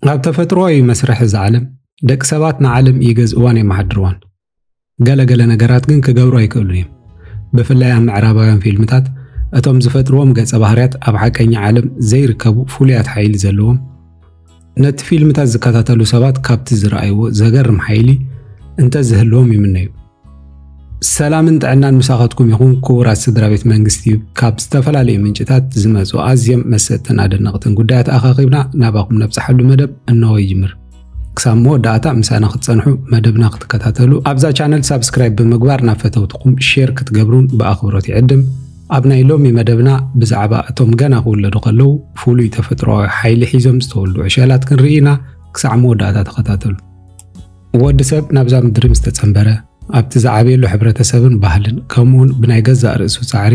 ካብ ተፈጥሮኣዊ መስርሕ እዛ ዓለም፣ ደቂ ሰባት ንዓለም ይገዝእዋን የመሓድርዋን። ገለ ገለ ነገራት ግን ክገብሩ ኣይክእሉን እዮም። ብፍላይ ኣብ ምዕራባውያን ፊልምታት፣ እቶም ዝፈጥርዎም ገጸ ባህርያት ኣብ ሓቀኛ ዓለም ዘይርከቡ ፍሉያት ሓይሊ ዘለዎም፣ ነቲ ፊልምታት ዝከታተሉ ሰባት ካብቲ ዝረኣይዎ ዘገርም ሓይሊ እንተዝህልዎም ይምነዩ። ሰላምን ጥዕናን ምሳኻትኩም ይኹን ክቡራት ስድራ ቤት መንግስቲ። ካብ ዝተፈላለዩ ምንጭታት ዝመጹ ኣዝዮም መሰጥትን ኣደነቕትን ጉዳያት ኣኻኺብና ናባኹም ነብጽሓሉ መደብ እነሆ ይጅምር። ክሳብ መወዳእታ ምሳና ክትጸንሑ፣ መደብና ክትከታተሉ፣ ኣብዛ ቻነል ሳብስክራይብ ብምግባር ናብ ፈተውትኹም ሼር ክትገብሩን ብኣኽብሮት ይዕድም። ኣብ ናይ ሎሚ መደብና ብዛዕባ እቶም ገና ክውለዱ ከለዉ ፍሉይ ተፈጥሮኣዊ ሓይሊ ሒዞም ዝተወልዱ ዕሸላት ክንርኢ ኢና። ክሳዕ መወዳእታ ተኸታተሉ። ወዲ ሰብ ናብዛ ምድሪ ምስ ተጸንበረ፣ ኣብቲ ዝዓበየሉ ሕብረተሰብን ባህልን፣ ከምኡውን ብናይ ገዛእ ርእሱ ጻዕሪ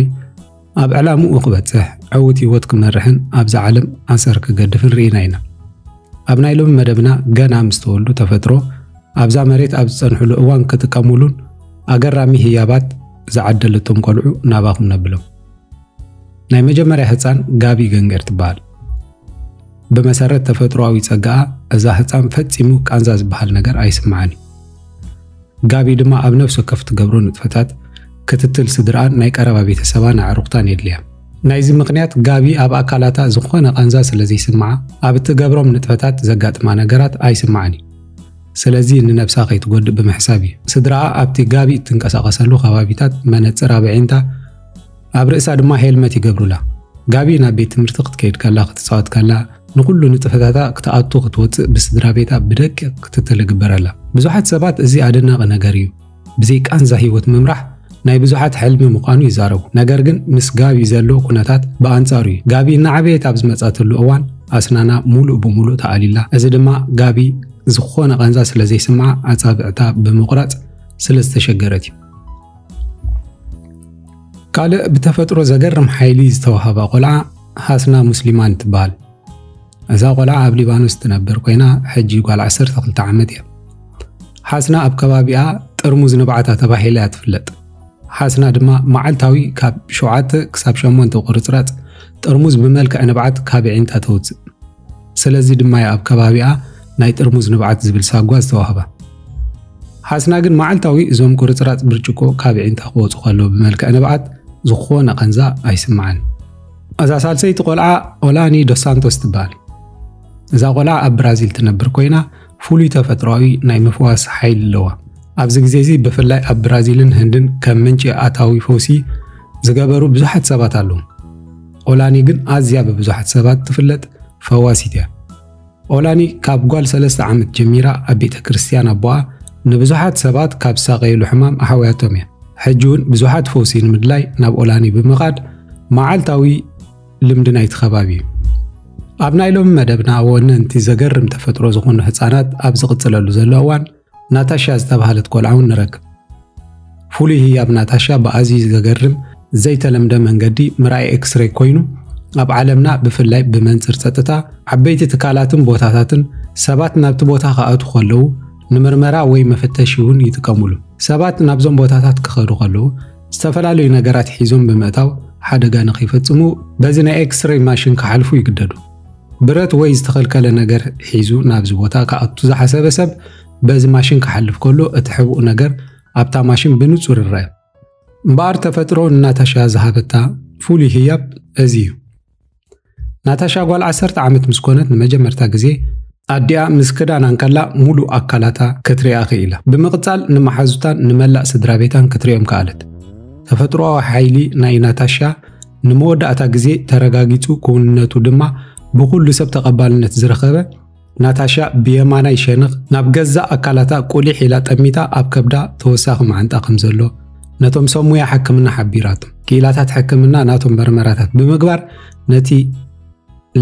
ኣብ ዕላምኡ ክበጽሕ፣ ዕዉት ህይወት ክመርሕን ኣብዛ ዓለም ኣሰር ክገድፍን ርኢና ኢና። ኣብ ናይ ሎሚ መደብና፣ ገና ምስ ተወልዱ ተፈጥሮ ኣብዛ መሬት ኣብ ዝጸንሕሉ እዋን ክጥቀሙሉን ኣገራሚ ህያባት ዝዓደለቶም ቆልዑ ናባኹም ነብሎም። ናይ መጀመርያ ህጻን ጋቢ ገንገር ትበሃል። ብመሰረት ተፈጥሮኣዊ ጸጋኣ፣ እዛ ህጻን ፈጺሙ ቃንዛ ዝበሃል ነገር ኣይስምዓን እዩ። ጋቢ ድማ ኣብ ነፍሲ ወከፍ ትገብሮ ንጥፈታት ክትትል ስድራኣን ናይ ቀረባ ቤተሰባን ኣዕሩኽታን የድልያ። ናይዚ ምኽንያት፣ ጋቢ ኣብ ኣካላታ ዝኾነ ቃንዛ ስለ ዘይስምዓ፣ ኣብ እትገብሮም ንጥፈታት ዘጋጥማ ነገራት ኣይስምዓን እዩ። ስለዚ ንነብሳ ከይትጎድእ ብምሕሳብ እዩ። ስድራኣ ኣብቲ ጋቢ እትንቀሳቐሰሉ ከባቢታት መነጽር ኣብ ኣዒንታ፣ ኣብ ርእሳ ድማ ሄልመት ይገብሩላ። ጋቢ ናብ ቤት ትምህርቲ ክትከይድ ከላ፣ ክትጻወት ከላ፣ ንኹሉ ንጥፈታታ ክትኣቱ ክትወጽእ ብስድራ ቤታ ብደቂቕ ክትትል ይግበረላ። ብዙሓት ሰባት እዚ ኣደናቒ ነገር እዩ፣ ብዘይ ቃንዛ ህይወት ምምራሕ ናይ ብዙሓት ሕልሚ ምዃኑ ይዛረቡ። ነገር ግን ምስ ጋቢ ዘሎ ኩነታት ብኣንጻሩ እዩ። ጋቢ እናዓበየት ኣብ ዝመጻትሉ እዋን ኣስናና ሙሉእ ብሙሉእ ተኣልዩላ። እዚ ድማ ጋቢ ዝኾነ ቃንዛ ስለ ዘይስምዓ ኣጻብዕታ ብምቑራጽ ስለ ዝተሸገረት እዩ። ካልእ ብተፈጥሮ ዘገርም ሓይሊ ዝተዋህባ ቆልዓ ሃስና ሙስሊማን ትበሃል። እዛ ቆልዓ ኣብ ሊባኖስ ትነብር ኮይና፣ ሕጂ ጓል ዓሰርተ ክልተ ዓመት እያ። ሓስና ኣብ ከባቢኣ ጥርሙዝ ንብዓታ ተባሂላ እያ ትፍለጥ። ሓስና ድማ መዓልታዊ ካብ ሸውዓተ ክሳብ ሸሞንተ ቁርጽራጽ ጥርሙዝ ብመልክዕ ንብዓት ካብ ኣዒንታ ተውጽእ። ስለዚ ድማ እያ ኣብ ከባቢኣ ናይ ጥርሙዝ ንብዓት ዝብል ሳጓ ዝተዋህባ። ሓስና ግን መዓልታዊ እዞም ቁርጽራጽ ብርጭቆ ካብ ኣዒንታ ክወጹ ከለዉ ብመልክዕ ንብዓት ዝኾነ ቃንዛ ኣይስምዓን። እዛ ሳልሰይቲ ቆልዓ ኦላኒ ዶስ ሳንቶስ ትበሃል። እዛ ቆልዓ ኣብ ብራዚል ትነብር ኮይና፣ ፍሉይ ተፈጥሮኣዊ ናይ ምፍዋስ ሓይሊ ኣለዋ። ኣብዚ ግዜ እዚ ብፍላይ ኣብ ብራዚልን ህንድን ከም ምንጪ ኣታዊ ፈውሲ ዝገበሩ ብዙሓት ሰባት ኣለዉ። ኦላኒ ግን ኣዝያ ብብዙሓት ሰባት ትፍለጥ ፈዋሲት እያ። ኦላኒ ካብ ጓል ሰለስተ ዓመት ጀሚራ ኣብ ቤተ ክርስቲያን ኣቦኣ ንብዙሓት ሰባት ካብ ዝሳቐየሉ ሕማም ኣሕውያቶም እያ። ሕጂ እውን ብዙሓት ፈውሲ ንምድላይ ናብ ኦላኒ ብምኻድ መዓልታዊ ልምዲ ናይቲ ከባቢ እዩ። ኣብ ናይ ሎሚ መደብና ወነንቲ ዘገርም ተፈጥሮ ዝኾኑ ህጻናት ኣብ ዝቕጽለሉ ዘሎ እዋን፣ ናታሻ ዝተባህለት ቆልዓ እውን ንረክብ። ፍሉይ ህያብ ናታሻ ብኣዝዩ ዘገርም ዘይተለምደ መንገዲ ምርኣይ ኤክስሬይ ኮይኑ፣ ኣብ ዓለምና ብፍላይ ብመንጽር ጸጥታ፣ ዓበይቲ ትካላትን ቦታታትን ሰባት ናብቲ ቦታ ክኣትዉ ከለዉ ንምርመራ ወይ መፈተሺ እውን ይጥቀሙሉ። ሰባት ናብዞም ቦታታት ክኸዱ ከለዉ ዝተፈላለዩ ነገራት ሒዞም ብምእታው ሓደጋ ንኸይፈጽሙ በዚ ናይ ኤክስሬይ ማሽን ክሓልፉ ይግደዱ። ብረት ወይ ዝተኸልከለ ነገር ሒዙ ናብዚ ቦታ ክኣቱ ዝሓሰበ ሰብ በዚ ማሽን ክሓልፍ ከሎ እቲ ሕቡእ ነገር ኣብታ ማሽን ብንጹር ይረአ። እምበኣር ተፈጥሮ ንናታሻ ዝሃበታ ፍሉይ ህያብ እዚ እዩ። ናታሻ ጓል ዓሰርተ ዓመት ምስ ኮነት ንመጀመርታ ግዜ ኣዲኣ ምስ ክዳና እንከላ ሙሉእ ኣካላታ ክትሪኣ ክኢላ። ብምቕጻል ንመሓዙታን ንመላእ ስድራ ቤታን ክትሪኦም ከኣለት። ተፈጥሮኣዊ ሓይሊ ናይ ናታሻ ንመወዳእታ ግዜ ተረጋጊጹ፣ ክውንነቱ ድማ ብኹሉ ሰብ ተቐባልነት ዝረኸበ፣ ናታሻ ብየማናይ ሸነኽ ናብ ገዛእ ኣካላታ ቁሊሕ ኢላ ጠሚታ ኣብ ከብዳ ተወሳኺ መዓንጣ ከም ዘሎ ነቶም ሰብ ሙያ ሕክምና ሓቢራቶም። ክኢላታት ሕክምና ናቶም መርመራታት ብምግባር ነቲ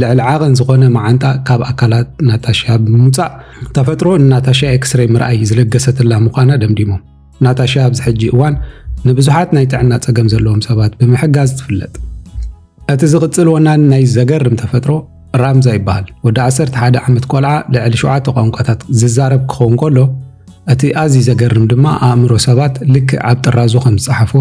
ልዕሊ ዓቐን ዝኾነ መዓንጣ ካብ ኣካላት ናታሻ ብምውጻእ፣ ተፈጥሮ ንናታሻ ኤክስሬይ ምርኣይ ዝለገሰትላ ምዃና ደምዲሞም። ናታሻ ኣብዚ ሕጂ እዋን ንብዙሓት ናይ ጥዕና ጸገም ዘለዎም ሰባት ብምሕጋዝ ትፍለጥ። እቲ ዝቕጽል ወናኒ ናይ ዘገርም ተፈጥሮ ራምዛ ይበሃል። ወዲ ዓሰርተ ሓደ ዓመት ቆልዓ ልዕሊ ሸውዓተ ቋንቋታት ዝዛረብ ክኸውን ከሎ፣ እቲ ኣዝዩ ዘገርም ድማ ኣእምሮ ሰባት ልክዕ ኣብ ጥራዙ ከም ዝጸሓፎ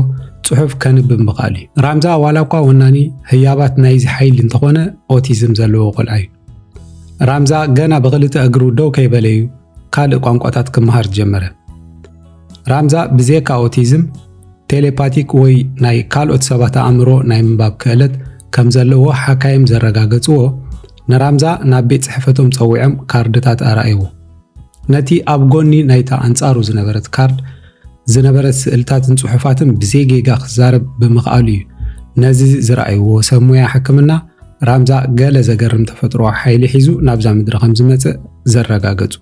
ጽሑፍ ከንብብ ምኽኣል እዩ። ራምዛ ዋላ እኳ ወናኒ ህያባት ናይዚ ሓይሊ እንተኾነ፣ ኦቲዝም ዘለዎ ቆልዓ እዩ። ራምዛ ገና ብኽልተ እግሩ ደው ከይበለዩ ካልእ ቋንቋታት ክመሃር ጀመረ። ራምዛ ብዜካ ኦቲዝም፣ ቴሌፓቲክ ወይ ናይ ካልኦት ሰባት ኣእምሮ ናይ ምንባብ ክእለት ከም ዘለዎ ሓካይም ዘረጋገጽዎ፣ ንራምዛ ናብ ቤት ጽሕፈቶም ጸዊዖም ካርድታት ኣርኣይዎ። ነቲ ኣብ ጎኒ ናይታ ኣንጻሩ ዝነበረት ካርድ ዝነበረት ስእልታትን ጽሑፋትን ብዘይጌጋ ክዛረብ ብምኽኣሉ እዩ ነዚ ዝረኣይዎ ሰብ ሞያ ሕክምና ራምዛ ገለ ዘገርም ተፈጥሮኣዊ ሓይሊ ሒዙ ናብዛ ምድሪ ከም ዝመጽእ ዘረጋገጹ።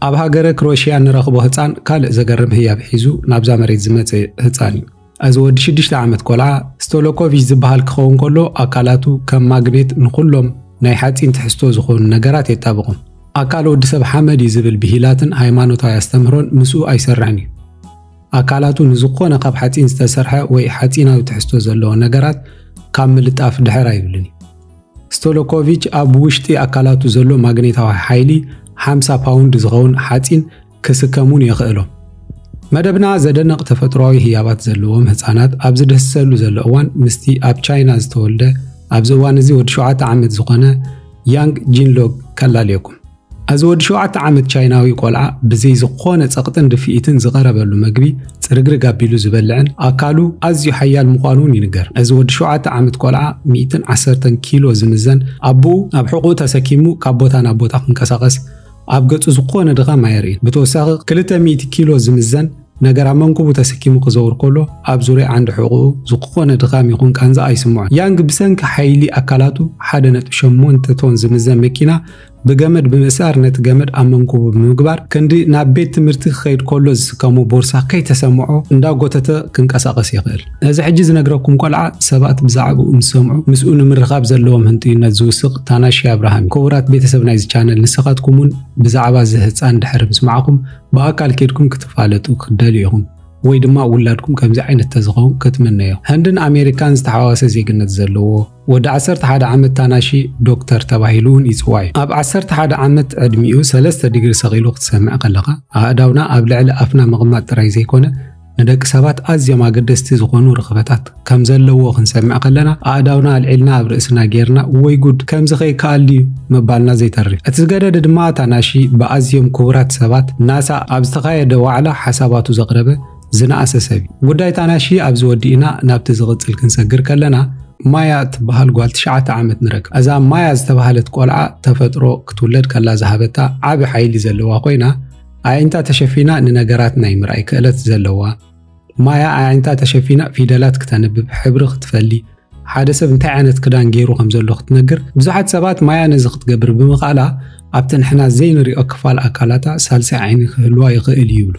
ኣብ ሃገረ ክሮሽያ ንረኽቦ ህጻን ካልእ ዘገርም ህያብ ሒዙ ናብዛ መሬት ዝመጽእ ህጻን እዩ። እዚ ወዲ ሽዱሽተ ዓመት ቆልዓ ስቶሎኮቪች ዝበሃል ክኸውን ከሎ ኣካላቱ ከም ማግኔት ንኹሎም ናይ ሓጺን ትሕዝቶ ዝኾኑ ነገራት የጣብቖም። ኣካል ወዲ ሰብ ሓመድ እዩ ዝብል ብሂላትን ሃይማኖታዊ ኣስተምህሮን ምስኡ ኣይሰርሕን እዩ። ኣካላቱ ንዝኾነ ካብ ሓጺን ዝተሰርሐ ወይ ሓጺናዊ ትሕዝቶ ዘለዎ ነገራት ካብ ምልጣፍ ድሕር ኣይብልን እዩ። ስቶሎኮቪች ኣብ ውሽጢ ኣካላቱ ዘሎ ማግኔታዊ ሓይሊ ሓምሳ ፓውንድ ዝኸውን ሓጺን ክስከሙን የኽእሎም። መደብና ዘደንቕ ተፈጥሮኣዊ ህያባት ዘለዎም ህጻናት ኣብ ዝድህሰሉ ዘሎ እዋን ምስቲ ኣብ ቻይና ዝተወልደ ኣብዚ እዋን እዚ ወዲ ሸውዓተ ዓመት ዝኾነ ያንግ ጂንሎግ ከላልየኩም። እዚ ወዲ ሸውዓተ ዓመት ቻይናዊ ቆልዓ ብዘይ ዝኾነ ጸቕጥን ድፍኢትን ዝቐረበሉ መግቢ ጽርግርግ ኣቢሉ ዝበልዕን ኣካሉ ኣዝዩ ሓያል ምዃኑ እውን ይንገር። እዚ ወዲ ሸውዓተ ዓመት ቆልዓ ሚእትን ዓሰርተን ኪሎ ዝምዘን ኣቦኡ ኣብ ሕቑኡ ተሰኪሙ ካብ ቦታ ናብ ቦታ ክንቀሳቐስ ኣብ ገጹ ዝኾነ ድኻም ኣየርእን። ብተወሳኺ ክልተ ሚእቲ ኪሎ ዝምዘን ነገር ኣብ መንኩቡ ተሰኪሙ ክዘውር ከሎ ኣብ ዙርያ ዓንዲ ሕቑኡ ዝኾነ ድኻም ይኹን ቃንዛ ኣይስምዖን። ያንግ ብሰንኪ ሓይሊ ኣካላቱ ሓደ ነጥቢ ሸሞንተ ቶን ዝምዘን መኪና ብገመድ ብምእሳር ነቲ ገመድ ኣብ መንኩቡ ብምግባር ክንዲ ናብ ቤት ትምህርቲ ክኸይድ ከሎ ዝስከሞ ቦርሳ ከይተሰምዖ እንዳጎተተ ክንቀሳቐስ ይኽእል። እዚ ሕጂ ዝነግረኩም ቆልዓ ሰባት ብዛዕባኡ ምስ ሰምዑ ምስኡ ንምርኻብ ዘለዎም ህንጥዩነት ዝውስኽ ታናሺ ኣብርሃም እዩ። ክቡራት ቤተሰብ ናይዚ ቻነል ንስኻትኩም እውን ብዛዕባ እዚ ህፃን ድሕሪ ምስማዕኹም ብኣካል ኬድኩም ክትፋለጡ ክትደልዩ ኢኹም ወይ ድማ ውላድኩም ከምዚ ዓይነት ተዝኸውን ክትምነዮ። ህንድን ኣሜሪካን ዝተሓዋወሰ ዜግነት ዘለዎ ወዲ ዓሰርተ ሓደ ዓመት ታናሺ ዶክተር ተባሂሉ እውን ይፅዋዕ እዩ። ኣብ ዓሰርተ ሓደ ዓመት ዕድሚኡ ሰለስተ ዲግሪ ሰቒሉ ክትሰምዕ ከለኻ ኣእዳውና ኣብ ልዕሊ ኣፍና ምቕማጥ ጥራይ ዘይኮነ ንደቂ ሰባት ኣዝዮም ኣገደስቲ ዝኾኑ ርኽበታት ከም ዘለዎ ክንሰምዕ ከለና ኣእዳውና ኣልዒልና ኣብ ርእስና ጌርና ወይ ጉድ ከምዚ ከይከኣል ድዩ ምባልና ዘይተርፍ። እቲ ዝገደደ ድማ ታናሺ ብኣዝዮም ክቡራት ሰባት ናሳ ኣብ ዝተኻየደ ዋዕላ ሓሳባቱ ዘቕረበ ዝነኣሰ ሰብ እዩ። ጉዳይ ታናሺ ኣብዚ ወዲእና ናብቲ ዝቕጽል ክንሰግር ከለና ማያ ትበሃል ጓል ትሽዓተ ዓመት ንረክብ። እዛ ማያ ዝተባህለት ቆልዓ ተፈጥሮ ክትውለድ ከላ ዝሃበታ ዓቢ ሓይሊ ዘለዋ ኮይና ኣዒንታ ተሸፊና ንነገራት ናይ ምርኣይ ክእለት ዘለዋ ማያ ኣዒንታ ተሸፊና ፊደላት ክተንብብ ሕብሪ ክትፈሊ ሓደ ሰብ እንታይ ዓይነት ክዳን ገይሩ ከም ዘሎ ክትነግር ብዙሓት ሰባት ማያ ነዚ ክትገብር ብምኽኣላ ኣብቲ ንሕና ዘይንሪኦ ክፋል ኣካላታ ሳልሳይ ዓይኒ ክህልዋ ይኽእል እዩ ይብሉ።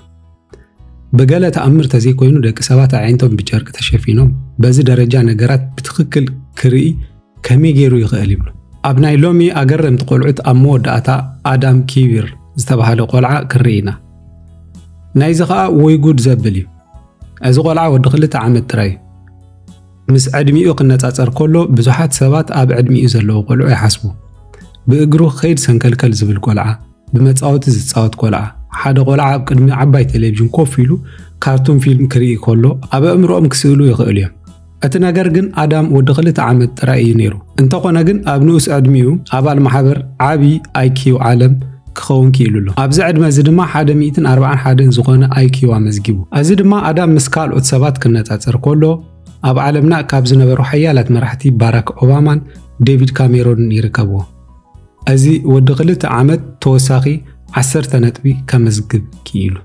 ብገለ ተኣምር ተዘይኮይኑ ደቂ ሰባት ኣዒንቶም ብጨርቂ ተሸፊኖም በዚ ደረጃ ነገራት ብትኽክል ክርኢ ከመይ ገይሩ ይኽእል ይብሉ። ኣብ ናይ ሎሚ ኣገረምቲ ቆልዑት ኣብ መወዳእታ ኣዳም ኪዊር ዝተባህለ ቆልዓ ክርኢ ኢና። ናይዚ ኸኣ ወይ ጉድ ዘብል እዩ። እዚ ቆልዓ ወዲ ክልተ ዓመት ጥራይ እዩ። ምስ ዕድሚኡ ክነጻጸር ከሎ ብዙሓት ሰባት ኣብ ዕድሚኡ ዘለዉ ቆልዑ ይሓስቡ። ብእግሩ ክኸይድ ሰንከልከል ዝብል ቆልዓ፣ ብመጻወቲ ዝጻወት ቆልዓ፣ ሓደ ቆልዓ ኣብ ቅድሚ ዓባይ ቴሌቪዥን ኮፍ ኢሉ ካርቱን ፊልም ክርኢ ከሎ ኣብ ኣእምሮኦም ክስእሉ ይኽእሉ እዮም። እቲ ነገር ግን ኣዳም ወዲ ክልተ ዓመት ጥራይ እዩ ነይሩ። እንተኾነ ግን ኣብ ንኡስ ዕድሚኡ ኣባል ማሕበር ዓቢ ኣይኪው ዓለም ክኸውን ክኢሉ ኣሎ። ኣብዚ ዕድመ እዚ ድማ ሓደ ሚእትን ኣርባዓን ሓደን ዝኾነ ኣይኪው ኣመዝጊቡ። እዚ ድማ ኣዳም ምስ ካልኦት ሰባት ክነጻጸር ከሎ ኣብ ዓለምና ካብ ዝነበሩ ሓያላት መራሕቲ ባራክ ኦባማን ዴቪድ ካሜሮንን ይርከብዎ። እዚ ወዲ ክልተ ዓመት ተወሳኺ ዓሰርተ ነጥቢ ከመዝግብ ክኢሉ።